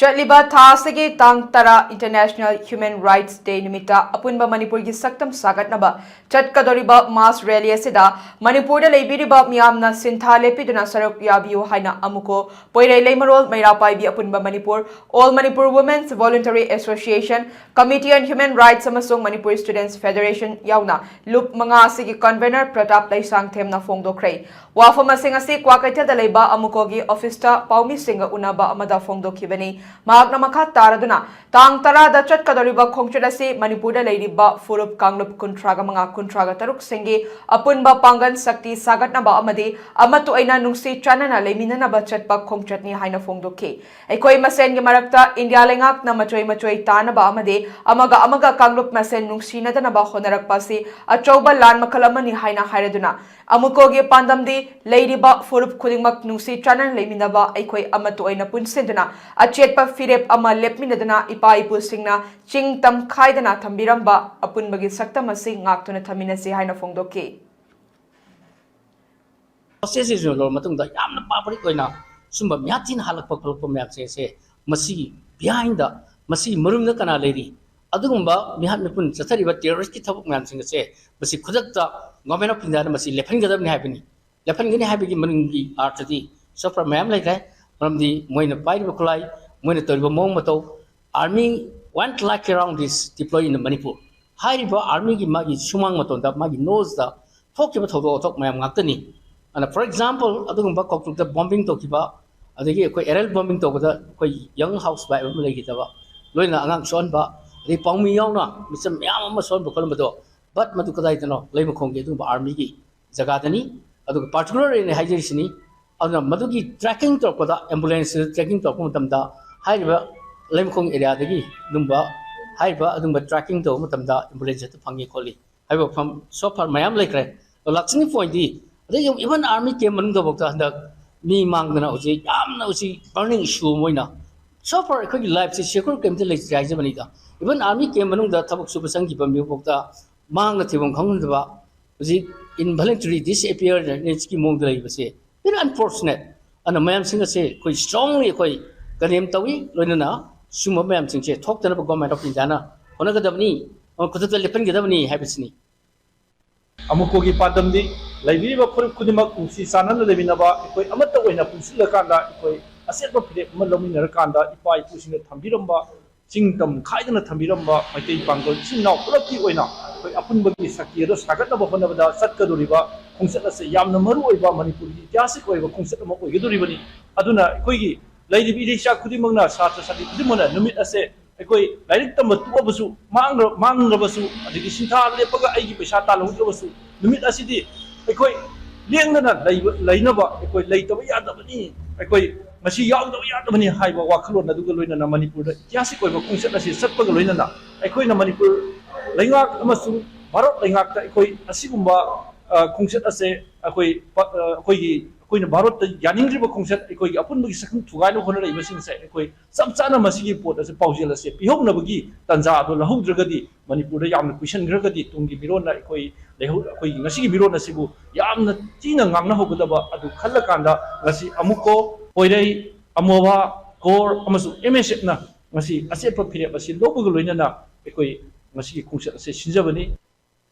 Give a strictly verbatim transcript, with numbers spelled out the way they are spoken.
ꯆꯠꯂꯤꯕ ꯊꯥ ꯑꯁꯤꯒꯤ ꯇꯥꯡ ꯇꯔꯥ International Human Rights Day ꯅꯨꯃꯤꯠꯇ ꯑꯄꯨꯟꯕ ꯃꯅꯤꯄꯨꯔꯒꯤ ꯁꯛꯇꯝ ꯁꯥꯒꯠꯅꯕ ꯆꯠꯀꯗꯧꯔꯤꯕ mass rally ꯑꯁꯤꯗ ꯃꯅꯤꯄꯨꯔꯗ ꯂꯩꯕꯤꯔꯤꯕ ꯃꯤꯌꯥꯝꯅ ꯁꯤꯟꯊꯥ ꯂꯦꯞꯄꯤꯗꯨꯅ ꯁꯔꯨꯛ ꯌꯥꯕꯤꯌꯨ ꯍꯥꯏꯅ ꯑꯃꯨꯀꯣ ꯄꯣꯏꯔꯩ ꯂꯩꯃꯔꯣꯜ ꯃꯩꯔꯥ ꯄꯥꯏꯕꯤ ꯑꯄꯨꯟꯕ Manipur, All Manipur Women's Voluntary Association, Committee on Human Rights ꯑꯃꯁꯨꯡ Manipur Students Federation ꯌꯥꯎꯅ ꯂꯨꯞ ꯃꯉꯥ ꯑꯁꯤꯒꯤ convener ꯄ꯭ꯔꯇꯥꯞ ꯂꯩꯁꯥꯡꯊꯦꯝꯅ ꯐꯣꯡꯗꯣꯛꯈ꯭ꯔꯦ꯫ ꯋꯥꯐꯝꯁꯤꯡ ꯑꯁꯤ ꯀ꯭ꯋꯥꯀꯩꯊꯦꯜꯗ ꯂꯩꯕ ꯑꯃꯨꯀꯣꯒꯤ officeꯇ ꯄꯥꯎꯃꯤꯁꯤꯡꯒ ꯎꯅꯕ ꯑꯃꯗ ꯐꯣꯡꯗꯣꯛꯈꯤꯕꯅꯤ꯫ ꯃꯍꯥꯛꯅ ꯃꯈꯥ ꯇꯥꯔꯗꯨꯅ, ꯇꯥꯡ ꯇꯔꯥꯗ ꯆꯠꯀꯗꯧꯔꯤꯕ ꯈꯣꯡꯆꯠ ꯑꯁꯤ ꯃꯅꯤꯄꯨꯔꯗ ꯂꯩꯔꯤꯕ ꯐꯨꯔꯨꯞ ꯀꯥꯡꯂꯨꯞ ꯀꯨꯟꯊ꯭ꯔꯥꯒ ꯃꯉꯥ, ꯀꯨꯟꯊ꯭ꯔꯥꯒ ꯇꯔꯨꯛꯁꯤꯡꯒꯤ ꯑꯄꯨꯟꯕ ꯄꯥꯡꯒꯜ ꯁꯛꯇꯤ ꯁꯥꯒꯠꯅꯕ ꯑꯃꯗꯤ ꯑꯃꯠꯇ ꯑꯣꯏꯅ ꯅꯨꯡꯁꯤ ꯆꯥꯟꯅꯅ ꯂꯩꯃꯤꯟꯅꯅꯕ ꯆꯠꯄ ꯈꯣꯡꯆꯠꯅꯤ ꯍꯥꯏꯅ ꯐꯣꯡꯗꯣꯛꯈꯤ꯫ ꯑꯩꯈꯣꯏ ꯃꯁꯦꯟꯒꯤ ꯃꯔꯛꯇ ꯏꯟꯗꯤꯌꯥ ꯂꯩꯉꯥꯛꯅ ꯃꯆꯣꯏ ꯃꯆꯣꯏ ꯇꯥꯅꯕ ꯑꯃꯗꯤ ꯑꯃꯒ ꯑꯃꯒ ꯀꯥꯡꯂꯨꯞ ꯃꯁꯦꯟ ꯅꯨꯡꯁꯤꯅꯗꯅꯕ ꯍꯣꯠꯅꯔꯛꯄ ꯑꯁꯤ ꯑꯆꯧꯕ ꯂꯥꯟ ꯃꯈꯜ ꯑꯃꯅꯤ ꯍꯥꯏꯅ ꯍꯥꯏꯔꯗꯨꯅ, ꯑꯃꯨꯀꯣꯒꯤ ꯄꯥꯟꯗꯝꯗꯤ ꯂꯩꯔꯤꯕ ꯐꯨꯔꯨꯞ ꯈꯨꯗꯤꯡꯃꯛ ꯅꯨꯡꯁꯤ ꯆꯥꯟꯅꯅ ꯂꯩꯃꯤꯟꯅꯕ, ꯑꯩꯈꯣꯏ ꯑꯃꯠꯇ ꯑꯣꯏꯅ ꯄꯨꯟꯁꯤꯟꯗꯨꯅ ꯑꯆꯦꯠꯄ ꯐꯤꯔꯦꯞ ꯑꯃ ꯂꯦꯞꯃꯤꯟꯅꯗꯨꯅ ꯏꯄꯥ ꯏꯄꯨꯁꯤꯡꯅ ꯆꯤꯡ ꯇꯝꯈꯥꯏꯗꯅ ꯊꯝꯕꯤꯔꯝꯕ ꯑꯄꯨꯟꯕꯒꯤ ꯁꯛꯇꯝ ꯑꯁꯤ ꯉꯥꯛꯇꯨꯅ ꯊꯝꯃꯤꯟꯅꯁꯤ ꯍꯥꯏꯅ ꯐꯣꯡꯗꯣꯛꯈꯤ꯫ Hostage ꯂꯧꯔ ꯃꯇꯨꯡꯗ ꯌꯥꯝꯅ barbaric ꯑꯣꯏꯅ ꯁꯨꯝꯕ ꯃꯤꯍꯥꯠ ꯊꯤꯅ ꯍꯥꯜꯂꯛꯄ ꯈꯣꯠꯂꯛꯄ ꯃꯌꯥꯝꯁꯦ, ꯁꯦ ꯃꯁꯤꯒꯤ behind ꯗ, ꯃꯁꯤꯒꯤ ꯃꯔꯨꯝꯗ ꯀꯅꯥ ꯂꯩꯔꯤ? ꯑꯗꯨꯒꯨꯝꯕ ꯃꯤꯍꯥꯠ ꯃꯤꯄꯨꯟ ꯆꯠꯊꯔꯤꯕ terrorist ꯀꯤ ꯊꯕꯛ ꯃꯌꯥꯝꯁꯤꯡ ꯑꯁꯦ ꯃꯁꯤ ꯈꯨꯗꯛꯇ Government of India ꯅ ꯃꯁꯤ ꯂꯦꯞꯍꯟꯒꯗꯕꯅꯤ ꯍꯥꯏꯕꯅꯤ꯫ ꯂꯦꯞꯍꯟꯒꯅꯤ ꯍꯥꯏꯕꯒꯤ ꯃꯅꯨꯡꯒꯤ ꯑꯥꯔꯊꯗꯤ so far ꯃꯌꯥꯝ ꯂꯩꯈ꯭ꯔꯦ꯫ ꯃꯔꯝꯗꯤ ꯃꯣꯏꯅ ꯄꯥꯏꯔꯤꯕ ꯈꯨꯠꯂꯥꯏ, ꯃꯣꯏꯅ ꯇꯧꯔꯤꯕ ꯃꯑꯣꯡ ꯃꯇꯧ, army went like around this deploy in Manipur꯫ ꯍꯥꯏꯔꯤꯕ army ꯒꯤ ꯃꯥꯒꯤ ꯁꯨꯃꯥꯡ ꯃꯇꯣꯟꯗ, ꯃꯥꯒꯤ nose ꯇ ꯊꯣꯛꯈꯤꯕ ꯊꯧꯗꯣꯛ ꯋꯥꯊꯣꯛ ꯃꯌꯥꯝ ꯉꯥꯛꯇꯅꯤ꯫ ꯑꯗꯨꯅ, for example, ꯑꯗꯨꯒꯨꯝꯕ ꯀꯧꯇ꯭ꯔꯨꯛꯇ bombing ꯇꯧꯈꯤꯕ, ꯑꯗꯒꯤ ꯑꯩꯈꯣꯏ ꯑꯦꯔꯦꯜ bombing ꯇꯧꯕꯗ ꯑꯩꯈꯣꯏ young housewife ꯑꯃ ꯂꯩꯈꯤꯗꯕ, ꯂꯣꯏꯅ ꯑꯉꯥꯡ ꯁꯣꯛꯍꯟꯕ, ꯑꯗꯩ ꯄꯥꯎꯃꯤ ꯌꯥꯎꯅ ꯃꯤꯆꯝ ꯃꯌꯥꯝ ꯑꯃ ꯁꯣꯛꯍꯟꯕ ꯈꯣꯠꯍꯟꯕꯗꯣ, but ꯃꯗꯨ ꯀꯗꯥꯏꯗꯅꯣ? ꯂꯩꯃꯈꯣꯡꯒꯤ ꯑꯗꯨꯒꯨꯝꯕ army ꯒꯤ ꯖꯒꯥꯗꯅꯤ꯫ ꯑꯗꯨꯒ particular ꯑꯩꯅ ꯍꯥꯏꯖꯔꯤꯁꯤꯅꯤ, ꯑꯗꯨꯅ ꯃꯗꯨꯒꯤ tracking ꯇꯧꯔꯛꯄꯗ, ambulance tracking ꯇꯧꯔꯛꯄ ꯃꯇꯝꯗ, ꯍꯥꯏꯔꯤꯕ ꯂꯩꯃꯈꯣꯡ area ꯗꯒꯤ ꯑꯗꯨꯝꯕ, ꯍꯥꯏꯔꯤꯕ ꯑꯗꯨꯝꯕ tracking ꯇꯧꯕ ꯃꯇꯝꯗ ambulance ꯍꯦꯛꯇ ꯐꯪꯉꯤ ꯈꯣꯠꯂꯤ ꯍꯥꯏꯕ ꯋꯥꯐꯝ so far ꯃꯌꯥꯝ ꯂꯩꯈ꯭ꯔꯦ꯫ ꯑꯗꯣ ꯂꯥꯛꯆꯅꯤꯡꯉꯤ point ꯗꯤ, ꯑꯗꯩ even army camp ꯃꯅꯨꯡꯗꯐꯥꯎꯗ ꯍꯟꯗꯛ ꯃꯤ ꯃꯥꯡꯗꯅ ꯍꯧꯖꯤꯛ ꯌꯥꯝꯅ ꯍꯧꯖꯤꯛ burning issue ꯑꯃ ꯑꯣꯏꯅ, so far ꯑꯩꯈꯣꯏꯒꯤ life ꯁꯦ secure ꯀꯔꯤꯝꯇ ꯂꯩꯇ꯭ꯔꯦ ꯍꯥꯏꯖꯕꯅꯤꯗ꯫ Even army camp ꯃꯅꯨꯡꯗ ꯊꯕꯛ ꯁꯨꯕ ꯆꯪꯈꯤꯕ ꯃꯤꯐꯥꯎꯗ ꯃꯥꯡꯅ ꯊꯤꯐꯝ ꯈꯪꯗꯕ, ꯍꯧꯖꯤꯛ involuntary disappearance ꯀꯤ ꯃꯑꯣꯡꯗ ꯂꯩꯕꯁꯦ very unfortunate꯫ ꯑꯗꯨꯅ ꯃꯌꯥꯝꯁꯤꯡ ꯑꯁꯦ ꯑꯩꯈꯣꯏ strongly ꯑꯩꯈꯣꯏ ꯀ꯭ꯂꯦꯝ ꯇꯧꯏ꯫ ꯂꯣꯏꯅꯅ ꯁꯤꯒꯨꯝꯕ ꯃꯌꯥꯝꯁꯤꯡꯁꯦ ꯊꯣꯛꯇꯅꯕ ꯒꯣꯔꯃꯦꯟ ꯑꯣꯐ ꯏꯟꯗꯤꯌꯥꯅ ꯍꯣꯠꯅꯒꯗꯕꯅꯤ, ꯈꯨꯗꯛꯇ ꯂꯦꯞꯍꯟꯒꯗꯕꯅꯤ ꯍꯥꯏꯕꯁꯤꯅꯤ꯫ ꯑꯃꯨꯛꯀꯣꯒꯤ ꯄꯥꯟꯗꯝꯗꯤ ꯂꯩꯕꯤꯔꯤꯕ ꯐꯨꯔꯨꯞ ꯈꯨꯗꯤꯡꯃꯛ ꯅꯨꯡꯁꯤ ꯆꯥꯟꯅꯅ ꯂꯩꯃꯤꯟꯅꯕ, ꯑꯩꯈꯣꯏ ꯑꯃꯠꯇ ꯑꯣꯏꯅ ꯄꯨꯟꯁꯤꯜꯂꯀꯥꯟꯗ ꯑꯩꯈꯣꯏ ꯑꯆꯦꯠꯄ ꯐꯤꯔꯦꯞ ꯑꯃ ꯂꯧꯃꯤꯟꯅꯔꯀꯥꯟꯗ ꯏꯄꯥ ꯏꯄꯨꯁꯤꯡꯅ ꯊꯝꯕꯤꯔꯝꯕ, ꯆꯤꯡ ꯇꯝ ꯈꯥꯏꯗꯅ ꯊꯝꯕꯤꯔꯝꯕ ꯃꯩꯇꯩ ꯄꯥꯡꯒꯜ ꯏꯆꯤꯟ ꯏꯅꯥꯎ ꯄꯨꯂꯞꯀꯤ ꯑꯣꯏꯅ ꯑꯩꯈꯣꯏ ꯑꯄꯨꯟꯕꯒꯤ ꯁꯛꯇꯤ ꯑꯗꯨ ꯁꯥꯒꯠꯅꯕ ꯍꯣꯠꯅꯕꯗ ꯆꯠꯀꯗꯧꯔꯤꯕ ꯈꯣꯡꯆꯠ ꯑꯁꯦ ꯌꯥꯝꯅ ꯃꯔꯨ ꯑꯣꯏꯕ, ꯃꯅꯤꯄꯨꯔꯒꯤ ꯏꯇꯤꯍꯥꯁꯤꯛ ꯑꯣꯏꯕ ꯈꯣꯡꯆꯠ ꯑꯃ ꯑꯣꯏꯒꯗꯧꯔꯤꯕꯅꯤ꯫ ꯑꯗꯨꯅ ꯑꯩꯈꯣꯏꯒꯤ ꯂꯩꯔꯤꯕ ꯏꯔꯩꯆꯥ ꯈꯨꯗꯤꯡꯃꯛꯅ, ꯁꯥꯇ꯭ꯔ ꯁꯥꯇ꯭ꯔꯤ ꯈꯨꯗꯤꯡꯃꯛꯅ ꯅꯨꯃꯤꯠ ꯑꯁꯦ ꯑꯩꯈꯣꯏ ꯂꯥꯏꯔꯤꯛ ꯇꯝꯕ ꯇꯣꯛꯑꯕꯁꯨ, ꯃꯥꯡꯂ-, ꯃꯥꯡꯂꯕꯁꯨ, ꯑꯗꯒꯤ ꯁꯤꯟꯊꯥ ꯂꯦꯞꯄꯒ ꯑꯩꯒꯤ ꯄꯩꯁꯥ ꯇꯥꯜꯍꯧꯗ꯭ꯔꯕꯁꯨ, ꯅꯨꯃꯤꯠ ꯑꯁꯤꯗꯤ ꯑꯩꯈꯣꯏ ꯂꯦꯡꯗꯅ ꯂꯩꯕ, ꯂꯩꯅꯕ ꯑꯩꯈꯣꯏ ꯂꯩꯇꯕ ꯌꯥꯗꯕꯅꯤ, ꯑꯩꯈꯣꯏ ꯃꯁꯤ ꯌꯥꯎꯗꯕ ꯌꯥꯗꯕꯅꯤ ꯍꯥꯏꯕ ꯋꯥꯈꯜꯂꯣꯟ ꯑꯗꯨꯒ ꯂꯣꯏꯅꯅ ꯃꯅꯤꯄꯨꯔꯗ ꯏꯇꯤꯍꯥꯁꯤꯛ ꯑꯣꯏꯕ ꯈꯣꯡꯆꯠ ꯑꯁꯤ ꯆꯠꯄꯒ ꯂꯣꯏꯅꯅ ꯑꯩꯈꯣꯏꯅ ꯃꯅꯤꯄꯨꯔ ꯂꯩꯉꯥꯛ ꯑꯃꯁꯨꯡ ꯚꯥꯔꯠ ꯂꯩꯉꯥꯛꯇ ꯑꯩꯈꯣꯏ ꯑꯁꯤꯒꯨꯝꯕ, ꯑ, ꯈꯣꯡꯆꯠ ꯑꯁꯦ ꯑꯩꯈꯣꯏ ꯄ-, ꯑ, ꯑꯩꯈꯣꯏꯒꯤ, ꯑꯩꯈꯣꯏꯅ ꯚꯥꯔꯠꯇ ꯌꯥꯅꯤꯡꯗ꯭ꯔꯤꯕ ꯈꯣꯡꯆꯠ, ꯑꯩꯈꯣꯏꯒꯤ ꯑꯄꯨꯟꯕꯒꯤ ꯁꯛꯇꯝ ꯊꯨꯒꯥꯏꯅꯕ ꯍꯣꯠꯅꯔꯛꯏꯕꯁꯤꯡꯁꯦ ꯑꯩꯈꯣꯏ ꯆꯞ ꯆꯥꯅ ꯃꯁꯤꯒꯤ ꯄꯣꯠ ꯑꯁꯦ, ꯄꯥꯎꯖꯦꯜ ꯑꯁꯦ ꯄꯤꯍꯧꯅꯕꯒꯤ ꯇꯥꯟꯖꯥ ꯑꯗꯨ ꯂꯧꯍꯧꯗ꯭ꯔꯒꯗꯤ, ꯃꯅꯤꯄꯨꯔꯗ ꯌꯥꯝꯅ ꯀꯨꯏꯁꯟꯈ꯭ꯔꯒꯗꯤ ꯇꯨꯡꯒꯤ ꯃꯤꯔꯣꯟꯅ ꯑꯩꯈꯣꯏ ꯂꯩꯍꯧ-, ꯑꯩꯈꯣꯏꯒꯤ ꯉꯁꯤꯒꯤ ꯃꯤꯔꯣꯟ ꯑꯁꯤꯕꯨ ꯌꯥꯝꯅ ꯊꯤꯅ ꯉꯥꯡꯅꯍꯧꯒꯗꯕ ꯑꯗꯨ ꯈꯜꯂꯀꯥꯟꯗ ꯉꯁꯤ ꯑꯃꯨꯛꯀꯣ, ꯄꯣꯏꯔꯩ, ꯑꯃꯣꯕꯥ, ꯀꯣꯔ ꯑꯃꯁꯨꯡ ꯑꯦꯝ ꯑꯦꯁ ꯑꯦꯐꯅ ꯉꯁꯤ ꯑꯆꯦꯠꯄ ꯐꯤꯔꯦꯞ ꯑꯁꯤ ꯂꯧꯕꯒ ꯂꯣꯏꯅꯅ ꯑꯩꯈꯣꯏ ꯉꯁꯤꯒꯤ ꯈꯣꯡꯆꯠ ꯑꯁꯤ ꯁꯤꯟꯖꯕꯅꯤ꯫